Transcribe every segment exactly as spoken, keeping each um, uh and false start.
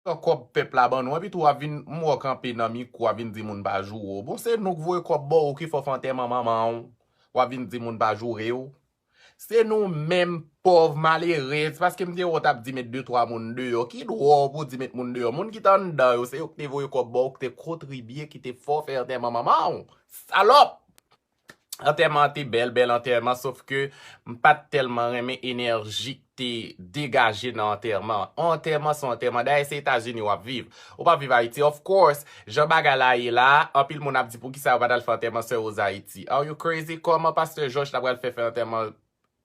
pran kòb pèp la ban nou, epi tou w ap vin, m wè w kanpe nan mikwo, w ap vin di moun pa joure w. Bon, se nou k voye kòb ba w ki fè w fè antèman manman w. W ap vin di moun pa joure w. Se nou menm pòv malerèz, paske m te wè w t ap di met de twa moun deyò. Ki dwa w pou di met moun deyò? Moun ki t anndan yo, se yo ki te voye kòb ba w, ki te kontribye, ki te fè w fè antèman manman w. Salòp! Antèman an te bèl, bèl antèman, sof ke m pa t tèlman renmen enèji k te degaje nan antèman an. On antèman se on antèman. Dayè, se Etazini w ap viv. Ou p ap viv Ayiti. Of course, jan bagay la ye la, anpil moun ap di, "Poukisa yo pa t al fè antèman Sè Rose Ayiti?" Are you crazy? Kòman Pastè Jòj ta pral fè fè antèman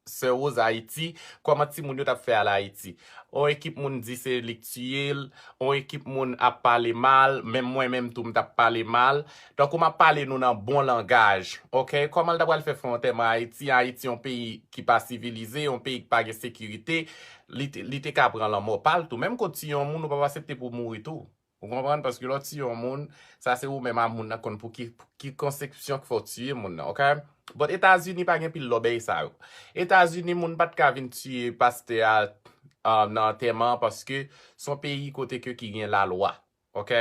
Sè Rose Ayiti? Kòman timoun yo t ap fè al Ayiti? On ekip moun di se li k tiye l, on ekip moun ap pale mal, menm mwen menm tou m t ap pale mal. Tankou m ap pale nou nan bon langaj, oke? Kòman l ta pral fè fè antèman Ayiti? Ayiti yon peyi ki pa sivilize, yon peyi ki pa gen sekirite, li te, li te ka pran lanmò pa l tou. Menm ke w tiye yon moun, ou p ap aksepte pou w mouri tou. Ou konprann? Paske lè w tiye yon moun, sa se ou menm a moun nan konn pou ki, pou ki konsepsyon k fè w tiye moun nan, oke? But Etazini pa gen pil lòbèy sa yo. Etazini, moun pa t ka vin tiye pastè a, um, nan antèman an paske se yon peyi kote ke ki gen lalwa, oke?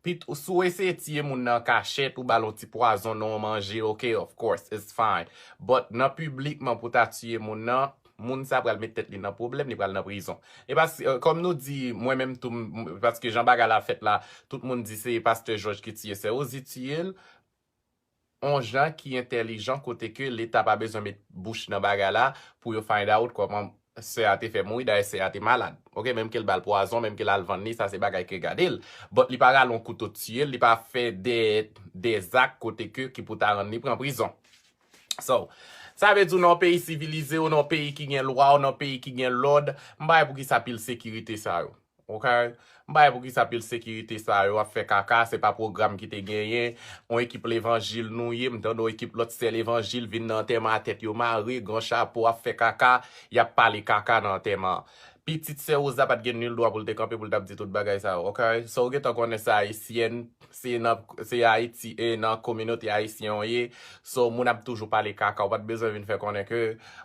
Pit-, si w eseye tiye moun nan an kachèt, ou ba l yon ti pwazon nan yon manje, oke, of course, it's fine. But nan piblikman pou ta tiye moun nan, moun sa pral met tèt li nan pwoblèm, li pral nan prizon. E pa si, euh, kòm nou di, mwen menm tou, m, paske jan bagay la fèt la, tout moun di se Pastè Jòj ki tiye Sè Rose, li tiye l, on jan ki entèlijan kote ke Leta pa bezwen met bouch nan bagay la pou yo find out kòman sè a te fè mouri, dayè sè a te malad. Oke, menm ke l ba l pwazon, menm ke l al vann li, sa se bagay ke gade l. But li pa rale yon kouto tiye l, li pa fè de, de zak kote ke ki pou ta rann li pran prizon. So, sa vle di w nan yon peyi sivilize, w nan yon peyi ki gen lwa, w nan yon peyi ki gen lòd, m pa wè poukisa pil sekirite sa yo. Oke? M pa wè poukisa pil sekirite sa yo ap fè kaka, se pa pwogram ki te genyen. On ekip levanjil nou ye, m tande on ekip lòt sè levanjil vin nan antèman a tèt yo mare, gran chapo ap fè kaka, y ap pale kaka nan antèman an. Pitit sè Rose la pa t gen nil dwa pou l te kanpe pou l t ap di tout bagay sa yo, oke? So, ou gentan konnen se ayisyèn, se nan, se Ayiti, e nan kominote ayisyen w ye. So, moun ap toujou pale kaka. Ou pa t bezwen vin fè konnen ke,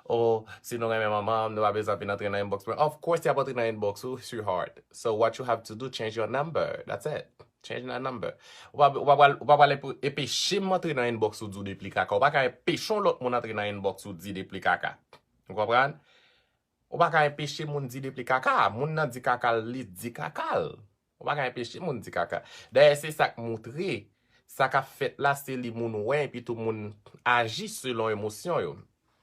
oh, si nou renmen manman m, nou pa bezwen vin antre nan inbox mwen. Of course, y ap antre nan inbox ou, sweetheart. So, what you have to do, change your number. That's it. Change that number. Ou pa, ou pa pral, ou pa pral enpe-, enpeche m antre nan inbox ou di w de pli kaka. Ou pa ka enpeche yon lòt moun antre nan inbox ou di de pli kaka. Ou konprann? Ou pa ka enpeche moun di de pli kaka. Moun nan di kaka l, li di kaka l. Ou pa ka enpeche moun di kaka. Dayè, se sa k moutre. Sa k ap fèt la, se li moun wè, epi tou moun aji selon emosyon yo.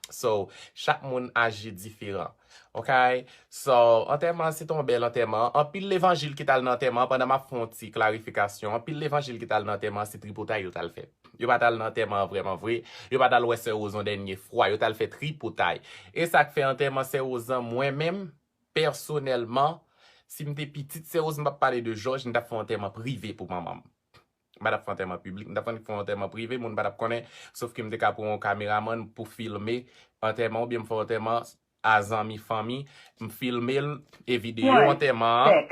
So, chak moun aji diferan. Oke? So, antèman an, se te yon bèl antèman. Anpil levanjil ki t al nan antèman an, pandan m ap fè yon ti klarifikasyon, anpil levanjil ki t al nan antèman an, se tripotay yo t al fè. Yo pa t al nan antèman an vrèman vre. Yo pa t al wè sè Rose yon dènye fwa. Yo t al fè tripotay. E sa k fè antèman sè Rose an, mwen menm, pèsonèlman, si m te pitit sè Rose, m p ap pale de Jòj, m t ap fè yon antèman prive pou manman m. M pa t ap fè antèman piblik, m t ap fè yon antèman prive, moun pa t ap konnen, sof ke m te ka pran yon kameramann pou filme antèman oubyen m fè yon antèman a zanmi, fanmi, m filme l, e videyo antèman an,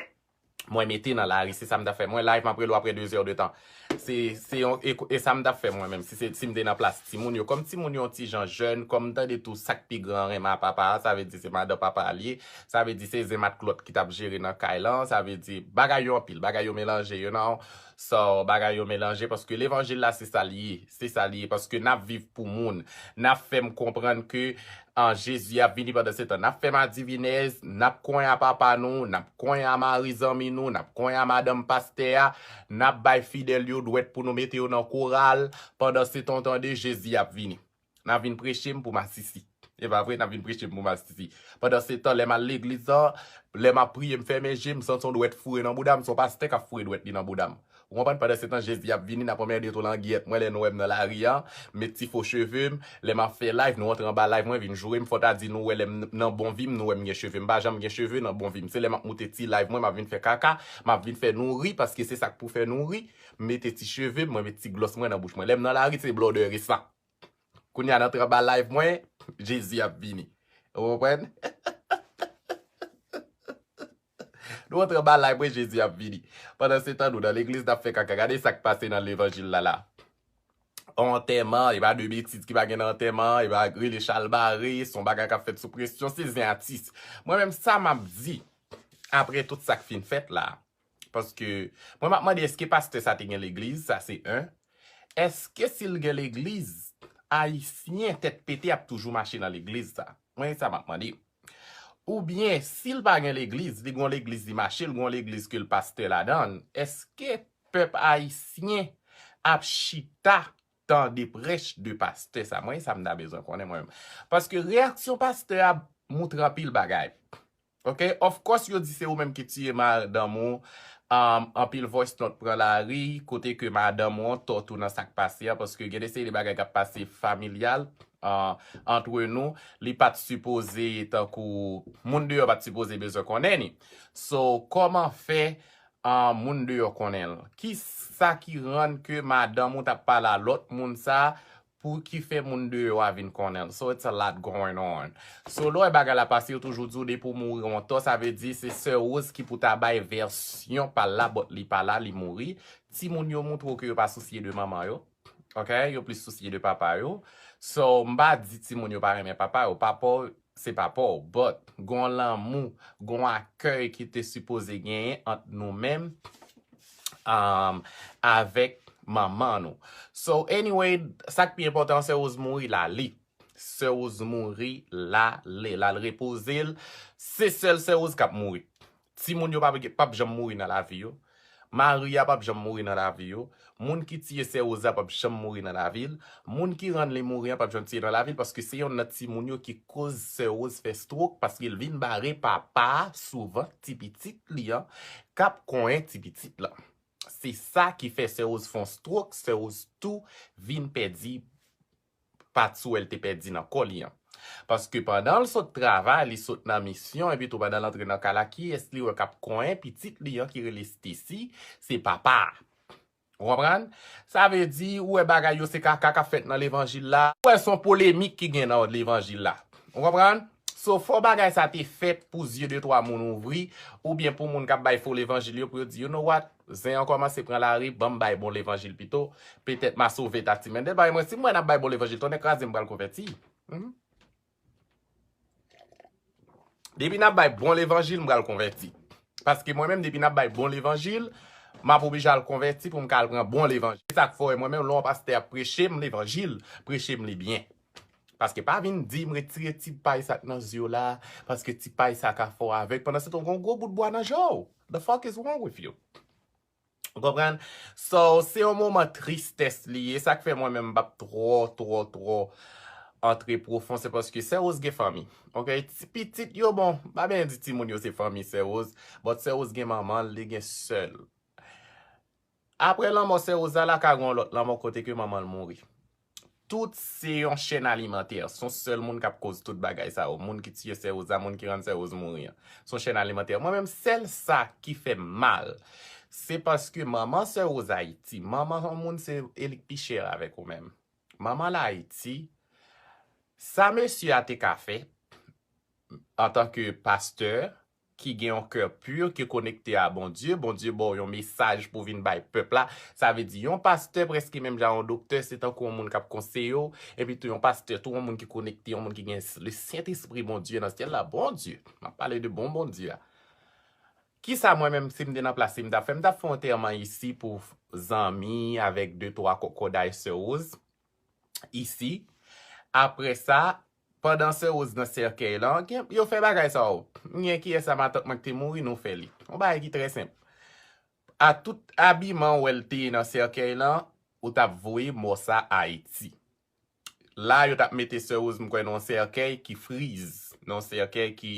mwen mete nan lari, se sa m t ap fè. Mwen live, m ap rele w apre de zè de tan. Se, se yon, e, e sa m t ap fè mwen menm, si se, si m te nan plas timoun yo. Kòm timoun yo yon ti jan jèn, kòm m tande tou sa k pi gran renmen a papa a, sa vle di se madan papa a l ye, sa vle di se zen matklòt ki t ap jere nan kay lan, sa vle di bagay yo anpil, bagay yo melanje, you know. So, bagay yo melanje, paske levanjil la, se sa l ye, se sa l ye, paske n ap viv pou moun, n ap fè m konprann ke an, Jezi ap vini pandan se tan. N ap fè madivinèz, n ap konyen a papa nou, n ap konyen a mari zanmi nou, n ap konyen a madanm pastè a, n ap bay fidèl yo dwèt pou nou mete yo nan koral. Pandan se tan, w tande, Jezi ap vini. N ap vin preche m pou masisi. E pa vre, n ap vin preche m pou masisi. Pandan se tan, lè m al legliz la, lè m ap priye, m fèmen je, m santi yon dwèt foure nan bouda m, se yon pastè k ap foure dwèt li nan bouda m. Ou konprann? Pandan se tan, Jezi ap vini, n ap anmède tou langyèt. Mwen, lè nou wè m nan lari a, m met ti fo cheve m, lè m ap fè live, nou antre anba live mwen, vin joure m, fò ta di nou wè lè m nan bon vi m, nou wè m gen cheve. M pa janm gen cheve nan bon vi m. Se lè m ap moute ti live mwen, m ap vin fè kaka, m ap vin fè nou ri, paske se sa k pou fè nou ri. M mete ti cheve m, mwen met ti glòs mwen nan bouch mwen. Lè m nan lari, se blòdè resan. Kounye a, n antre anba live mwen, Jezi ap vini. Ou konprann? Nou antre anba live mwen, Jezi ap vini. Pandan se tan, nou nan legliz, n ap fè kaka. Gade sa k pase nan levanjil la la. Antèman, e pa de betiz ki pa gen nan antèman, e pa rele chalbare, se yon bagay k ap fèt sou presyon, se zen atis. Mwen menm, sa m ap di, apre tout sa k fin fèt la, Paske mwen m ap mande, èske pastè sa te gen legliz? Sa se en. Èske si l gen legliz, Ayisyen tèt pete ap toujou mache nan legliz sa? Mwen, sa m ap mande. Oubyen, si l pa gen legliz, li gon legliz li mache, l gon legliz ke l pastè ladan l, èske pèp ayisyen ap chita tande prèch de pastè sa? Mwen, sa m ta bezwen konnen mwen menm. Paske reyaksyon pastè a moutre anpil bagay. Ok, of course, yo di se ou menm ki tiye madanm ou. Um, anpil voice note pran lari, kote ke madanm ou an tòt ou nan sa k pase a, paske gen de seri de bagay k ap pase familyal, uh, antre nou, li pa t sipoze tankou moun deyò pa t sipoze bezwen konnen ni. So, kòman fè, uh, moun deyò konnen l? Ki sa ki rann ke madanm ou t ap pale a lòt moun sa pou ki fè moun deyò a vin konnen l? So it's a lot going on. So lè w wè bagay la pase, yo toujou di w depi w mouri w antò, sa vle di se sè Rose ki pou ta bay vèsyon pa l la, but li pa la, li mouri. Timoun yo moutre w ke yo pa sousye de manman yo. Ok? Yo plis sousye de papa yo. So m pa di timoun yo pa renmen papa yo. Papa w se papa w, but gon lanmou, gon akèy ki te sipoze genyen ant nou menm, um, avèk manman nou. So anyway, sa k pi enpòtan, sè Rose mouri, l ale. Sè Rose mouri, l ale, l al repoze l. Se sèl sè Rose k ap mouri. Timoun yo p ap, p ap janm mouri nan lavi yo. Mari a p ap janm mouri nan lavi yo. Moun ki tiye sè Rose la p ap janm mouri nan lavi l. Moun ki rann li mouri an p ap janm tiye nan lavi l, paske se yonn nan timoun yo ki koz sè Rose fè stroke, paske l vin bare papa a sou vant ti pitit li an k ap konyen ti pitit lan. Se sa ki fè sè Rose fè yon stroke, sè Rose tou vin pèdi pati wè l te pèdi nan kò li an. Paske pandan l sot travay, li sot nan misyon, epi tou pandan l antre nan kay la, kiyès li wè k ap konyen pitit li an ki rele Stacy? Se papa a. Ou konprann? Sa vle di, ou wè bagay yo se kaka k ap fèt nan levanjil la. Ou wè se yon polemik ki gen nan levanjil la. Ou konprann? So, fò bagay sa te fèt pou zye de twa moun ouvri, oubyen pou moun k ap bay fo levanjil yo, pou yo di, you know what? Zen an kòmanse pran lari, ban m bay bon levanjil pito. Petèt m a sove Tati Mendel. Paske mwen, si m wè n ap bay bon levanjil, tonnè kraze m, m pral konvèti. Mhm. Depi n ap bay bon levanjil, m pral konvèti. Paske mwen menm, depi n ap bay bon levanjil, m ap oblije al konvèti pou m ka al pran bon levanjil. Se sa k fè w wè mwen menm, lè yon pastè ap preche m levanjil, preche m li byen. Paske pa vin di m retire ti pay sa k nan zye w la, paske ti pay sa ka fè w avèg. Pandan se tan, w gen yon gwo bout bwa nan je w. The fuck is wrong with you? Ou konprann? So, se yon moman tristès li ye. Sa k fè mwen menm m p ap twò, twò, twò antre pwofon, se paske sè Rose gen fanmi. Ok? Ti pitit yo, bon, m pa byen di timoun yo se fanmi sè Rose, but sè Rose gen manman l, li gen sè l. Apre lanmò sè Rose la, la ka gen yon lòt lanmò kote ke manman l mouri. Tout se yon chèn alimantè. Se yon sèl moun k ap koz tout bagay sa yo. Moun ki tiye sè Rose la, moun ki rann sè Rose mouri an. Se yon chèn alimantè. Mwen menm, sèl sa ki fè m mal, se paske manman sè Rose Ayiti, manman yon moun se e li k pi chè avèk ou menm. Manman l Ayiti, sa mesye a te ka fè, antanke pastè ki gen yon kè pi, ki konekte a Bondye, Bondye ba w yon mesaj pou vin bay pèp la. Sa vle di, yon pastè prèske menm jan yon doktè, se tankou yon moun k ap konseye w, epi tou yon pastè, tou yon moun ki konekte, yon moun ki gen le Sentespri Bondye nan syèl la, Bondye. M ap pale de bon Bondye a. Kisa mwen menm, si m te nan plas li, m t ap fè? M t ap fè yon antèman isi pou zanmi avèk de twa kòkòday sè Rose isi. Apre sa, pandan sè Rose nan sèkèy lan, gen, yo fè bagay sa yo. M gen kiyès sa, matant mwen ki te mouri, nou fè li. Yon bagay ki trè senp. A tout abiman w wè l te ye nan sèkèy lan, ou t ap voye mò sa Ayiti. La, yo t ap mete sè Rose, m kwè, nan yon sèkèy ki friz, nan yon sèkèy ki,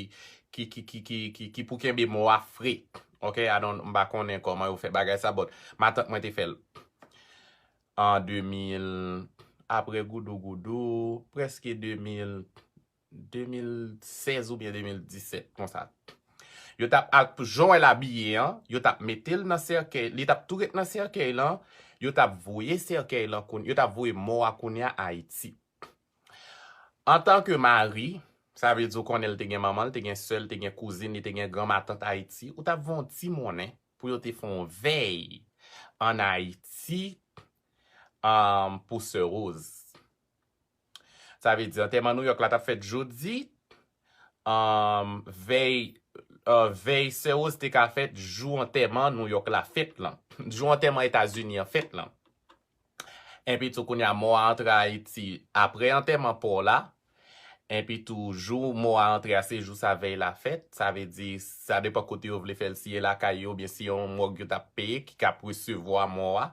ki, ki, ki, ki, ki, ki pou kenbe mò a fre. Ok, I don't, m pa konnen kòman yo fè bagay sa, but matant mwen te fè l an de mil, apre Goudougoudou, prèske de mil, de mil sèz oubyen de mil disèt, konsa. Yo t ap, ak jan l abiye an, yo t ap mete l nan sèkèy, li t ap tou ret nan sèkèy lan, yo t ap voye sèkèy lan, koun-, yo t ap voye mò a kounye a Ayiti. Antanke mari, sa vle di w konnen l te gen manman l, te gen sè l, te gen kouzin, li te gen gran matant Ayiti, ou t ap voye yon ti monnen pou yo te fè yon vèy ann Ayiti, um, pou sè Rose. Sa vle di, antèman Nouyòk la t ap fèt jodi, um, vèy, vèy sè Rose te ka fèt jou antèman Nouyòk la fèt lan. Jou antèman Etazini an fèt lan. Epi tou kounye a mò a antre Ayiti apre antèman pa w la. Epi tou jou mò a antre a se jou sa vèy la fèt. Sa vle di sa depann kote yo vle fè l, si e lakay yo oubyen si yon mòg yo t ap peye ki k ap resevwa mò a.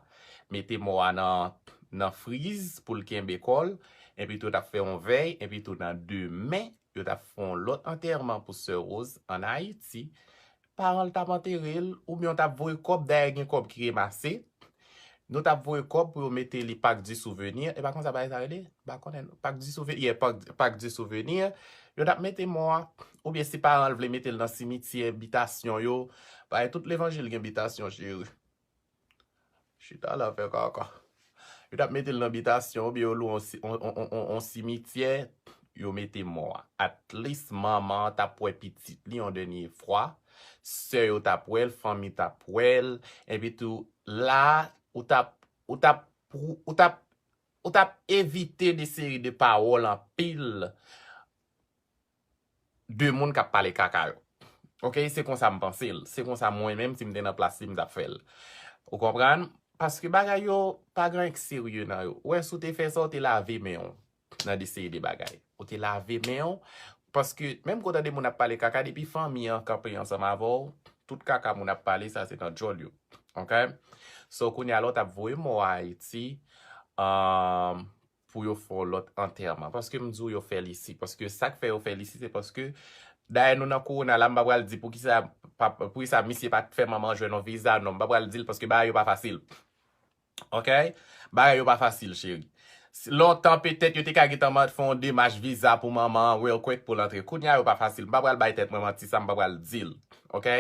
Mete mò a nan, nan friz pou l kenbe kò l. Epi tou t ap fè yon vèy. Epi tou nan demen yo t ap fè yon lòt antèman pou sè Rose ann Ayiti. Paran l t ap antere l, oubyen yo t ap voye kòb, dayè gen kòb ki remase. Nou t ap voye kòb pou yo mete li Parc du Souvenir. E pa konsa bagay sa rele? M pa konnen non. Parc du Souvenir, yeah, Parc, Parc du Souvenir. Yo t ap mete mò a. Oubyen si paran l vle mete l nan simityè, bitasyon yo. Bagay tout levanjil gen bitasyon, cheri. Chita la fè kaka. Yo t ap mete l nan bitasyon, oubyen yo lwe yon si- yon- yon- yon- yon- yon simityè, yo mete mò a. At least manman an t ap wè pitit li yon dènye fwa. Sè yo t ap wè l, fanmi t ap wè l. Epi tou, la, ou t ap, ou t ap, ou t ap, ou t ap evite de seri de pawòl anpil de moun k ap pale kaka yo. Ok, se konsa m panse l. Se konsa mwen menm, si m te nan plas li, m t ap fè l. Ou konprann? Paske bagay yo pa gen anyen k serye nan yo. Ou wè, si w te fè sa, w te lave men w nan de seri de bagay. Ou te lave men w. Paske menm kote de moun ap pale kaka, depi fanmi an kanpe ansanm avè w, tout kaka moun ap pale, sa se nan djòl yo. Ok? So, kounye a la, w t ap voye mò a Ayiti. Um, pou yo fè yon lòt antèman. Paske m di w yo fè l isi. Paske sa k fè yo fè l isi, se paske dayè nou nan kowona la, m pa pral di poukisa, pa- poukisa misye pa t fè manman an jwenn yon viza, non. M pa pral di l paske bagay yo pa fasil. Ok? Bagay yo pa fasil, cheri. Si- Lontan, petèt, yo te ka gentan man- fè yon demach viza pou manman an real quick pou l antre. Kounye a, yo pa fasil. M pa pral bay tèt mwen manti, sa m pa pral di l. Ok?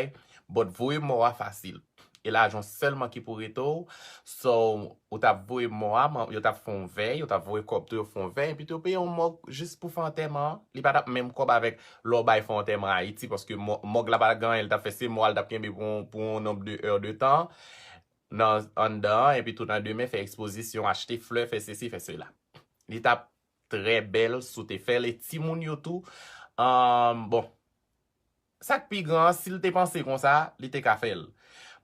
But voye mò a fasil. E lajan sèlman ki pou rete w. So, ou t ap voye mò a, man- yo t ap fè yon vèy, yo t ap voye kòb tou, yo fè yon vèy, epi tou yo peye yon mòg jis pou fè antèman an. Li pa t ap menm kòb avèk lè w bay fè antèman Ayiti, paske mò- mòg la pa t ap gen anyen, li t ap fè se mò a, li t ap kenbe pou yon- pou yon nonb de è de tan nan anndan an, epi tou nan demen, fè ekspozisyon, achte flè, fè sesi, fè sela. Li t ap trè bèl si w te fè l, e timoun yo tou. Um, bon, sa k pi gran an, si l te panse konsa, li te ka fè l.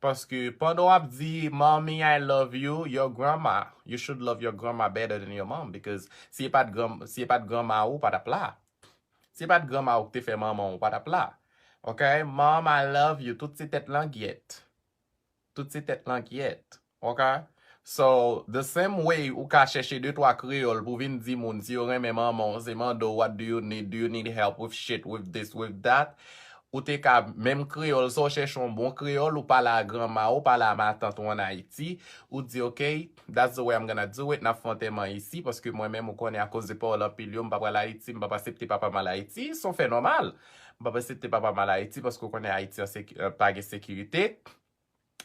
Paske pandan w ap di, "Mommy, I love you," your grandma, you should love your grandma better than your mom. Because si e pa t gran, si e pa t granma ou, ou pa t ap la. Si e pa t granma ou ki te fè manman ou, ou pa t ap la. Ok? "Mom, I love you." Tout se tèt langyèt. Tout se tèt langyèt. Ok? So, the same way ou ka chèche de twa kreyòl pou vin di moun si yo renmen manman w, se mande w, "What do you need? Do you need help with shit, with this, with that?" Ou te ka, menm kreyòl sa, w chèche yon bon kreyòl, ou pale a granma ou, pale a matant ou ann Ayiti, ou di, "Ok, that's the way I'm gonna do it, n ap fè antèman isi, paske mwen menm, ou konnen, akoz de pawòl anpil yo, m pa pral Ayiti, m p ap aksepte papa m al Ayiti." Se yon fè nòmal. M p ap aksepte papa m al Ayiti, paske ou konnen Ayiti an seki- pa gen sekirite.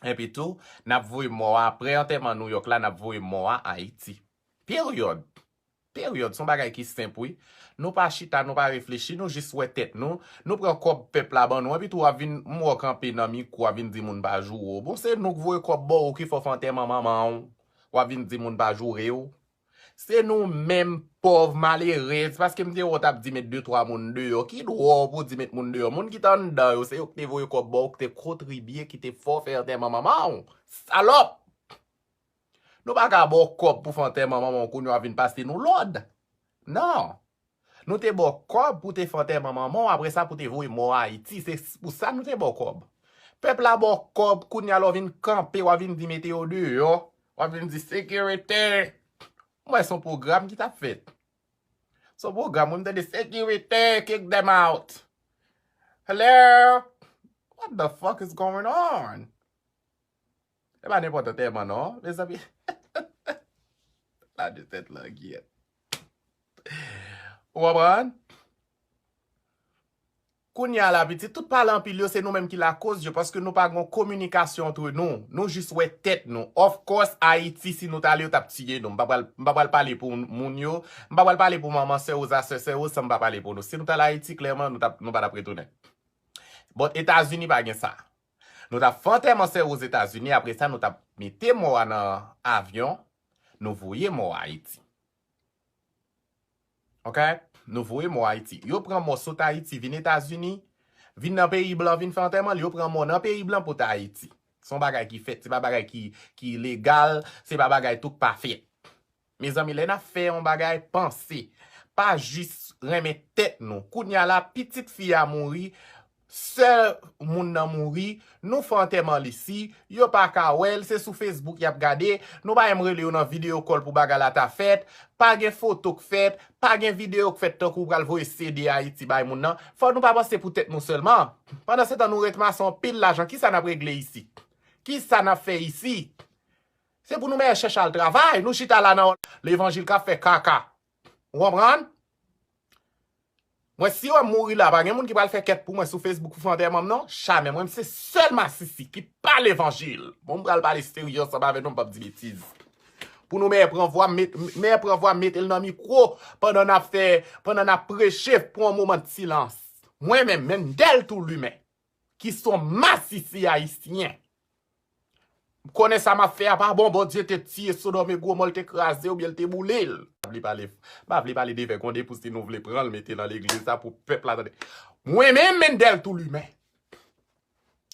Epi tou, n ap voye mò a, apre antèman Nouyòk la, n ap voye mò a Ayiti. Peryòd. Peryòd. Se yon bagay ki senp, wi. Nou pa chita, nou pa reflechi, nou jis wè tèt nou. Nou pran kòb pèp la ban nou, epi tou w ap vin, m wè w kanpe nan mikwo, w ap vin di moun pa joure w. Bon, se nou k voye kòb ba w ki fè w fè antèman manman w. W ap vin di moun pa joure w. Se nou menm pòv malerèz, paske m te wè w t ap di met de twa moun deyò. Ki dwa w pou di met moun deyò? Moun ki t anndan yo, se yo ki te voye kòb ba w, ki te kontribye, ki te fè w fè antèman manman w. Salòp! Nou pa ka ba w kòb pou fè antèman manman w, kounye a w ap vin pase nou lòd. Non. Nou te ba w kòb pou te fè antèman manman w, apre sa pou te voye mò a Ayiti. Se pou sa nou te ba w kòb. Pèp la ba w kòb, kounye a lè w vin kanpe, w ap vin di mete yo deyò. W ap vin di sekirite. Mwen, se yon pwogram ki t ap fèt. Se yon pwogram, mwen, m tande sekirite, kick them out. Hello? What the fuck is going on? E pa nenpòt antèman non, mezanmi. La de tèt langyèt. Ou konprann? Kounye a la, pitit, tout pale anpil yo, se nou menm ki lakoz yo, paske nou pa gen kominikasyon antre nou. Nou jis wè tèt nou. Of course, Ayiti, si nou t ale, yo t ap tiye nou. M pa pral, m pa pral pale pou moun yo. M pa pral pale pou manman sè Rose a, sè sè Rose, sa m pa pale pou nou. Si nou t al Ayiti, klèman, nou t ap, nou pa t ap retounen. But Etazini pa gen sa. Nou t ap fè antèman sè Rose Etazini, apre sa, nou t ap mete mò a nan avyon, nou voye mò a Ayiti. Ok? Nou voye mò Ayiti. Yo pran mò sot Ayiti, vin Etazini, Vin nan peyi blan, vin fè antèman l, yo pran mò nan peyi blan pote Ayiti. Se yon bagay ki fèt, se pa bagay ki, ki legal, se pa bagay tou k pa fèt. Mezanmi, lè n ap fè yon bagay, panse. Pa jis renmen tèt nou. Kounye a la, pitit fi a mouri, sè moun nan mouri, nou fè antèman l isi, yo pa ka wè l, se sou Facebook y ap gade, nou pa menm rele yo nan video call pou bagay la ta fèt, pa gen foto k fèt, pa gen videyo k fèt tankou w pral voye C D Ayiti bay moun nan. Fò nou pa panse pou tèt nou sèlman. Pandansetan, nou ret mase anpil lajan. Kisa n ap regle isi? Kisa n ap fè isi? Se pou nou mèt chèche al travay. Nou chita la nan levanjil k ap fè kaka. Ou konprann? Mwen, si yo mouri la, pa gen moun ki pral fè kèt pou mwen sou Facebook pou fè antèman m, non. Jamè. Mwen, se sèl masisi ki pa levanjil. Bon, m pral pale serye ansanm avè nou, m p ap di betiz. Pou nou mèt pran vwa, met, mèt pran vwa, mete l nan mikwo pandan n ap fè, pandan n ap preche pou yon moman de silans. Mwen menm, Mendel Toulimen, ki se yon masisi ayisyen. M konnen sa m ap fè a pa bon, Bondye te tiye Sodòm e Gomò, l te kraze oubyen l te boule l. M pa vle pale, m pa vle pale de vègonde pou si nou vle pran l mete nan legliz la pou pèp la tande. Mwen menm, Mendel Toulimen,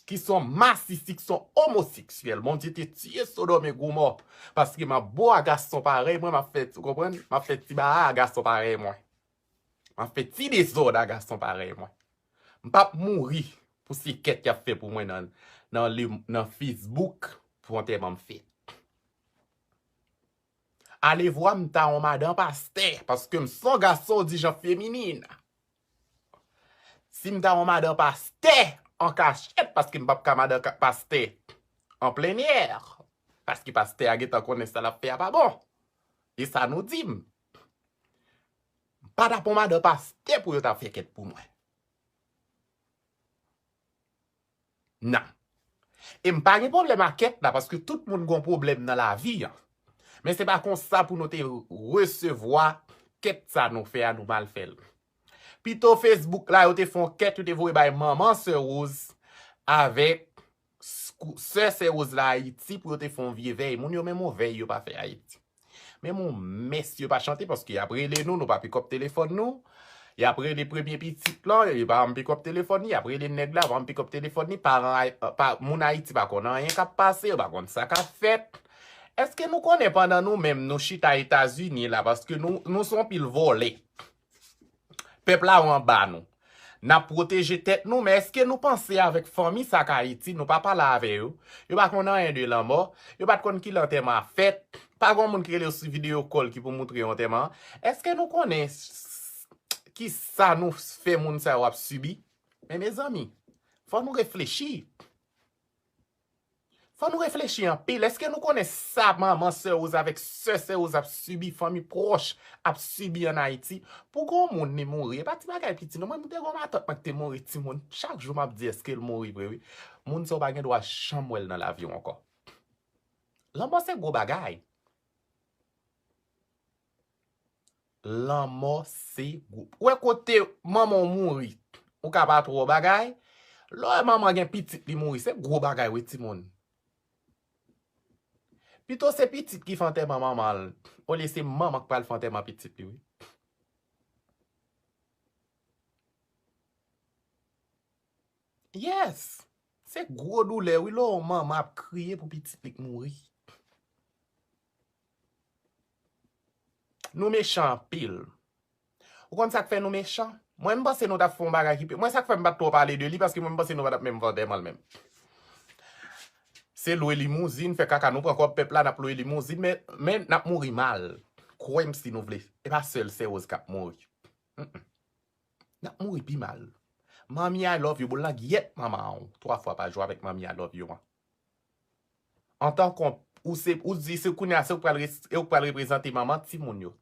ki se yon masisi, ki se yon omoseksyèl, Bondye te tiye Sodòm e Gomò, paske m ap bo a gason parèy mwen, m ap fè, ou konprann? M ap fè ti baha a gason parèy mwen. M ap fè ti dezòd a gason parèy mwen. M p ap mouri pou se kèt y ap fè pou mwen nan, nan, le, nan Facebook pou antèman m fèt. Alevwa m ta yon madan pastè, paske m se yon gason di jan feminin. Si m ta yon madan pastè an kachèt, paske m p ap ka madan ka, pastè an plenyè, paske pastè a gentan konnen sa l ap fè a pa bon. E sa nou di m. M pa t ap yon madan pastè pou yo ta fè kèt pou mwen. Non. E m pa gen pwoblèm ak kèt la, paske tout moun gon pwoblèm nan lavi an. Men se pa konsa pou nou te resevwa kèt sa nou fè a, nou mal fè l. Pito Facebook la, yo te fè yon kèt, yo te voye bay manman Sè Rose avèk sè Sè Rose la Ayiti pou yo te fè yon vye vèy. Moun yo menm yon vèy yo pa fè Ayiti. Menm yon mès yo pa chante paske y ap rele nou, nou pa pikòp telefòn nou. Y ap rele premye pitit lan, yo pa janm pikòp telefòn li, y ap rele nèg la, pa janm pikòp telefòn li, paran Ay-, pa, moun Ayiti pa konn anyen k ap pase, yo pa konn sa k ap fèt. Èske nou konnen pandan nou menm nou chita Etazini la, paske nou, nou se yon pil vòlè. Pèp la yo anba nou. N ap pwoteje tèt nou, men èske nou panse avèk fanmi sa k Ayiti, nou pa pale avè yo? Yo pa konn anyen de lanmò, yo pa t konn kilè antèman ap fèt, pa gon moun ki rele yo sou video call ki pou moutre yo antèman an. Èske nou konnen s-, s-, kisa nou fè moun sa yo ap sibi? Men mezanmi, fò nou reflechi. Fò nou reflechi anpil. Èske nou konnen sa manman Sè Rose avèk sè Sè Rose ap sibi, fanmi pwòch ap sibi ann Ayiti? Pou gon moun li mouri, e pa ti bagay piti non. Mwen, mwen te gon matant mwen ki te mouri timoun. Chak jou m ap di, èske l mouri vre, wi? Moun sa w pa gen dwa janm wè l nan lavi w ankò. Lanmò se gwo bagay. Lanmò se gwo. Ou wè kote manman w mouri, ou ka pa twò bagay. Lè w wè manman gen pitit li mouri, se gwo bagay wi timoun. Pito se pitit ki fè antèman manman l, olye se manman k pral fè antèman pitit li wi. Yes! Se gwo doulè wi lè w manman ap kriye pou pitit li k mouri. Nou mechan anpil. Ou konn sa k fè nou mechan? Mwen, m panse nou t ap fè yon bagay ki pi. Mwen, sa k fè m pa t twò pale de li, paske mwen, m panse nou pa t ap menm fè antèman l menm. Se lwe limouzin, fè kaka, nou pran kòb pèp la, n ap lwe limouzin, men, men n ap mouri mal. Kwè m si nou vle. E pa sèl Sè Rose k ap mouri. Mm-mm. N ap mouri pi mal. Manmi I love you, boul langyèt manman w twa fwa pa jou avèk manmi I love you an. Antanke ou se, ou di se kounye a se ou k pral res-, ou k pral reprezante manman timoun yo.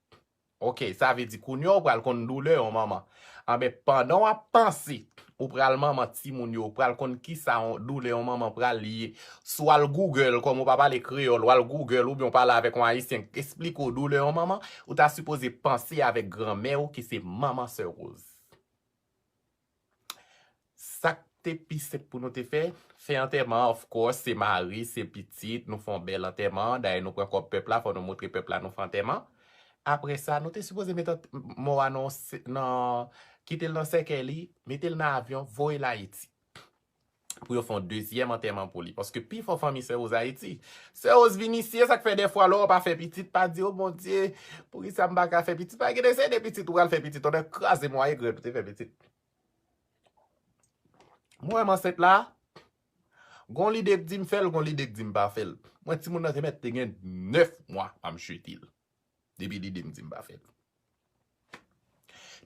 Oke, sa vle di kounye a ou pral konn doulè yon manman. Anben, pandan w ap panse ou pral manman timoun yo, ou pral konn kisa yon doulè yon manman pral ye. Si w al Google, kòm ou pa pale kreyòl, w al Google oubyen w pale avèk yon ayisyen k esplike w doulè yon manman, ou ta sipoze panse avèk granmè w ki se manman Sè Rose. Sa k te pi senp pou nou te fè, fè antèman, of course, se mari, se pitit, nou fè yon bèl antèman. Dayè, nou pran kòb pèp la, fò nou montre pèp la nou fè antèman. Apre sa, nou te sipoze met ant-, mò a nan, nan, kite l nan sèkèy li, mete l nan avyon, voye l Ayiti. Pou yo fè yon dezyèm antèman pou li. Paske pi fò fanmi Sè Rose Ayiti. Sè Rose vin isi, e sa k fè dèfwa lè w pa fè pitit, pa di, "O Bondye, poukisa m pa ka fè pitit?" Pa gen de se de pitit ou pral fè pitit, ou nan kraze mwa egrèt ou te fè pitit. Mwen, m ansent la, gon lide k di m fè l, gon lide k di m pa fè l. Mwen, timoun nan te mèt te gen nèf mwa, pa m jete l. Depi lide m di m pa fè l.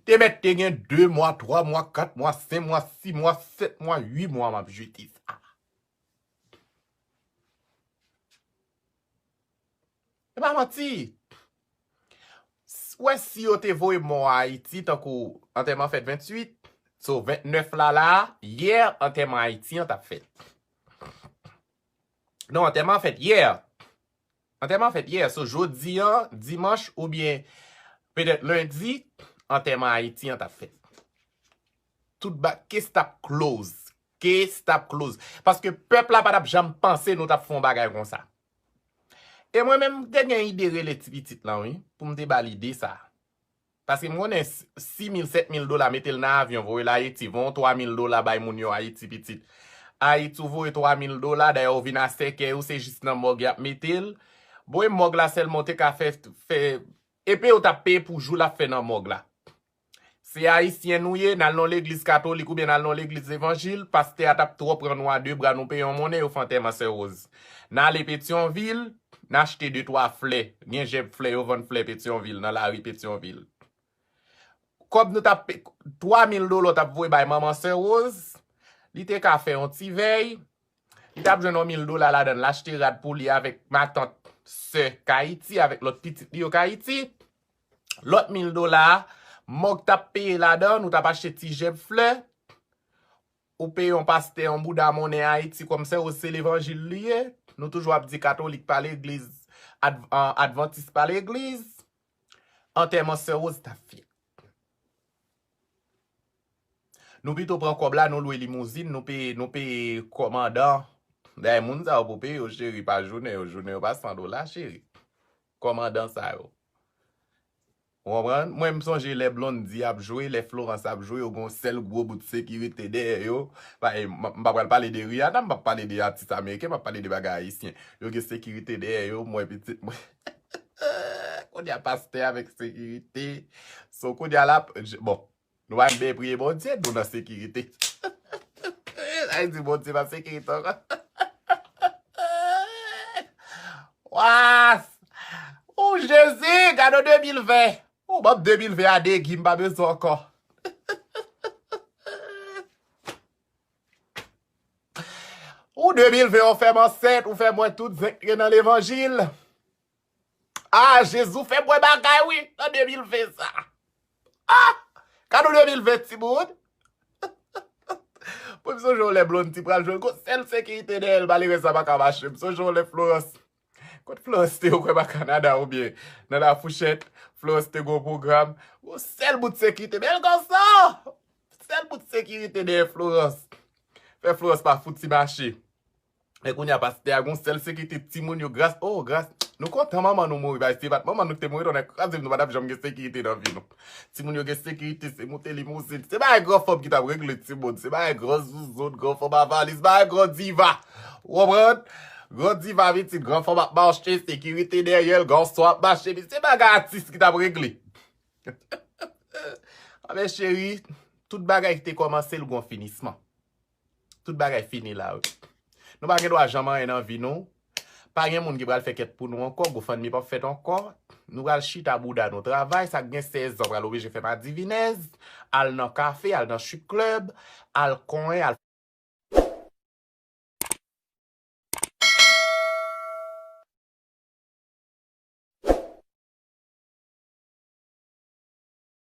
Te mèt te gen de mwa, twa mwa, kat mwa, senk mwa, sis mwa, sèt mwa, uit mwa, m ap jete sa. E pa manti. S-, wè, si yo te voye mò a Ayiti, tankou antèman fèt venntuit, so ventnèf la, la, yè, antèman Ayiti an t ap fèt. Non, antèman fèt yè. Antèman fèt yè. So, jodi an, dimanch oubyen petèt lendi, antèman Ayiti an t ap fèt. Tout ba-, case t ap close. Case t ap close. Paske pèp la pa t ap janm panse nou t ap fè yon bagay konsa. E mwen menm, m te gen ide rele ti pitit lan, wi, pou m te ba l ide sa. Paske m konnen s-, sis mil, sèt mil dola, mete l nan avyon, voye l Ayiti, voye yon twa mil dola bay moun yo Ayiti pitit. Ayiti, ou voye twa mil dola, dayè ou vin a sèkèy ou, se jis nan mòg y ap mete l. Voye mòg la sèlman, ou te ka fè, fè, epe ou t ap peye pou jou l ap fè nan mòg la. Se Ayisyen nou ye, n al nan legliz katolik oubyen n al nan legliz evanjil, pastè a t ap twò pran nou a de bra, nou peye yon monnen, yo fè antèman Sè Rose. N ale Petyonvil, n achte de twa flè. Gen jèb flè, yo vann flè Petyonvil, nan lari Petyonvil. Kòb nou t ap pe-, twa mil dola w t ap voye bay manman Sè Rose, li te ka fè yon ti vèy, li t ap jwenn yon mil dola ladan l, l achte rad pou li avèk matant, sè k Ayiti, avèk lòt pitit li yo k Ayiti. Lòt mil dola a, mòg t ap peye ladan, nou t ap achte ti jèb flè, ou peye yon pastè, yon bouda monnen Ayiti kòm Sè Rose, se levanjil li ye. Nou toujou ap di katolik pa legliz, adv-, an, advantis pa legliz. Antèman Sè Rose t ap fèt. Nou pito pran kòb la, nou lwe limouzin, nou peye, nou peye kòmandan. Dayè, moun sa yo pou peye yo, cheri, pa jounen yo. Jounen yo pa san dola, cheri. Kòmandan sa yo. Ou konprann? Mwen, m sonje lè Blondy ap jwe, lè Florence ap jwe, yo gon sèl gwo bout sekirite dèyè yo. Pa, e, m, m pa pral pale de Rihanna, m p ap pale de atis ameriken, m ap pale de bagay ayisyen. Yo gen sekirite dèyè yo, m wè pitit mwen. Kounye a pastè avèk sekirite. So, kounye a la, j-, bon, nou pa vle priye Bondye, nou nan sekirite. Sa vle di Bondye pa sekirite ankò. Wa! O Jezi, gade de mil ven. O, ban m de mil ven a degi, m pa bezwen ankò. O de mil ven, ou fè m ansent, ou fè m wè tout zen k gen nan levanjil. A, Jezi, ou fè m wè bagay, wi, nan de mil ven sa. A! Gade de mil ven, timoun. Mwen, m sonje yon lè Blondy pral jwe, gon sèl sekirite dèyè l, malerèz la pa ka mache. M sonje yon lè Florence. Kot Florence te, ou kwè pa Kanada oubyen nan Lafouchèt, Florence te gon pwogram. Gon sèl bout sekirite, bèl gason! Sèl bout sekirite dèyè Florence. Fè Florence pa fouti mache. Men kounye a pastè a gon sèl sekirite, timoun yo gras, o, gras. Nou kontan manman nou mouri, bay, se pa t manman nou ki te mouri, tonnè kraze m, nou pa t ap janm gen sekirite nan vi nou. Timoun yo gen sekirite, se moute limouzin. Se bagay gran fanm ki t ap regle timoun, se bagay gran zouzoun, gran fanm a valiz, bagay gran diva. Ou konprann? Gran diva pitit, gran fanm ap mache, sekirite dèyè l, gason ap mache, se bagay atis ki t ap regle. Anben cheri, tout bagay ki te kòmanse, l gon finisman. Tout bagay fini la, wi. Nou pa gen dwa janm anyen nan vi nou. Pa gen moun ki pral fè kèt pou nou ankò, GoFundMe p ap fèt ankò. Nou pral chita bouda nou travay, sa k gen sèz zan pral oblije fè madivinèz, al nan kafe, al nan strip club, al konyen, al